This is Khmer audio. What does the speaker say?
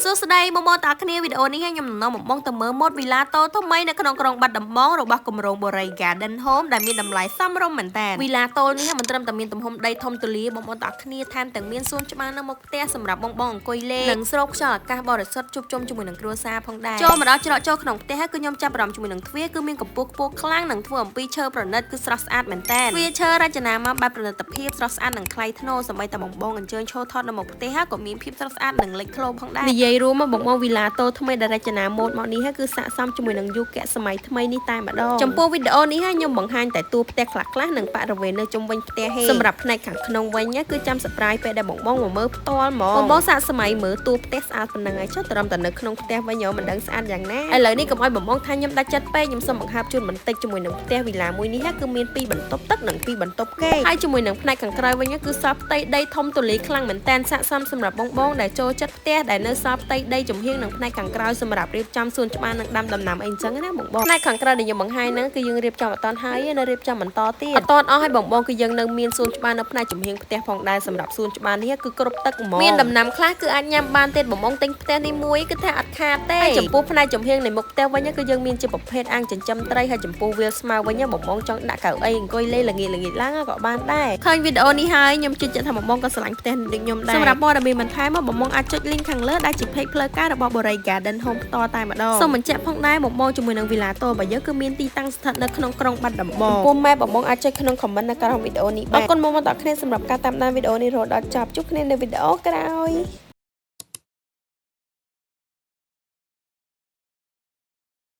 សួស្តីបងប្អូនទាំងអស់គ្នាវីដេអូនេះខ្ញុំនឹងនាំបងបងទៅមើលម៉ូតវីឡាតូថ្មីនៅក្នុងក្រុងបាត់ដំបងរបស់គម្រោងបូរី Garden Home ដែលមានតម្លៃសមរម្យមែនតើវីឡាតូនេះមិនត្រឹមតែមានទំហំដីធំទូលាយបងប្អូនទាំងអស់គ្នាថែមទាំងមានសួនច្បារនៅមុខផ្ទះសម្រាប់បងបងអង្គុយលេងនិងស្រូបខ្យល់អាកាសបរិសុទ្ធជួបជុំជាមួយនឹងគ្រួសារផងដែរចូលមកដល់ច្រកចូលក្នុងផ្ទះគឺខ្ញុំចាប់អារម្មណ៍ជាមួយនឹងទ្វារគឺមានកម្ពស់ខ្ពស់ខ្លាំងនិងធ្វើអំពីឈើប្រណិតគឺស្រស់ស្អាតមែនតើទ្វារឈើរចនាមកបែបប្រណិតភាពស្រស់ស្អាតនិងថ្លៃថ្នូរសម្បីតែបងបងអញ្ជើញឈរថតនៅមុខផ្ទះក៏មានភាពស្រស់ស្អាតនិងលេចធ្លោផងដែរនិយាយរួមមកបងបងវីឡាតូថ្មីដែលរចនាម៉ូដមកនេះគឺស័ក្តិសមជាមួយនឹងយុគសម័យថ្មីនេះតែម្ដងចំពោះវីដេអូនេះខ្ញុំបង្ហាញតែតួផ្ទះខ្លះៗនិងបរិវេណនៅជុំវិញផ្ទះហេសម្រាប់ផ្នែកខាងក្នុងវិញគឺចាំ surprise ពេលដែលបងបងមកមើលផ្ទាល់ហ្មងបងបងសាកសម័យមើលតួផ្ទះស្អាតប៉ុណ្ណឹងហើយចុះត្រឹមតែនៅក្នុងផ្ទះវិញមិនដឹងស្អាតយ៉ាងណាឥឡូវនេះកុំឲ្យបងបងថាខ្ញុំដាច់ចិត្តពេកខ្ញុំសូមបង្ហើបជូនបន្តិចជាមួយនឹងផ្ទះវីឡាមួយនេះគឺមាន2បន្ទប់ទឹកនិង2បន្ទប់គេងហើយជាមួយនឹងផ្នែកខាងក្រៅវិញគឺសល់ផ្ទៃដីធំទូលាយខ្លាំងមែនតែនស័ក្តិសមសម្រាប់បងបងដែលចូលចិត្តផ្ទះដែលនៅសល់ផ្ទៃដីចំហៀងនិងផ្នែកខាងក្រៅសម្រាប់រៀបចំសួនច្បារនិងដាំដំណាំអីចឹងណាបងបងផ្នែកខាងក្រៅដែលខ្ញុំបង្ហាញហ្នឹងគឺយើងរៀបចំអត់តាន់ហើយនៅរៀបចំបន្តទៀតអត់តាន់អស់ហើយបងបងគឺយើងនៅមានសួនច្បារនៅផ្នែកចំហៀងផ្ទះផងដែរសម្រាប់សួនច្បារនេះគឺគ្រប់ទឹកហ្មងមានដំណាំខ្លះគឺអាចញ៉ាំបានទៀតបងបងទិញផ្ទះនេះមួយគឺថាអត់ខាតទេហើយចំពោះផ្នែកចំហៀងនៃមុខផ្ទះវិញគឺយើងមានជាប្រភេទអាងចិញ្ចឹមត្រីហើយចំពោះវាលស្មៅវិញបងបងចង់ដាក់កៅអីអង្គុយលេងល្ងាចល្ងាចឡើងក៏បានដែរឃើញវីដេអូនេះហើយខ្ញុំជឿជាក់ថាបងបងក៏ស្រឡាញ់ផ្ទះនេះដូចខ្ញុំដែរសម្រាប់ព័ត៌មានបន្ថែមបងបងអាចចុច link ខាងលើដែលជា page ផ្លូវការរបស់ Borey Garden Home ផ្ទាល់តែម្ដងសូមបញ្ជាក់ផងដែរបងបងជាមួយនឹងវីឡាតូរបស់យើងគឺមានទីតាំងស្ថិតនៅក្នុងក្រុងបាត់ដំបងចំពោះម៉ែបងបងអាចចុចក្នុង comment នៅក្រោមវីដេអូនេះបានអរគុណបងប្អូនទាំងគ្នាសម្រាប់ការតាមដានវីដេអូនេះរហូតដល់ចប់ជួបគ្នានៅវីដេអូក្រោយ។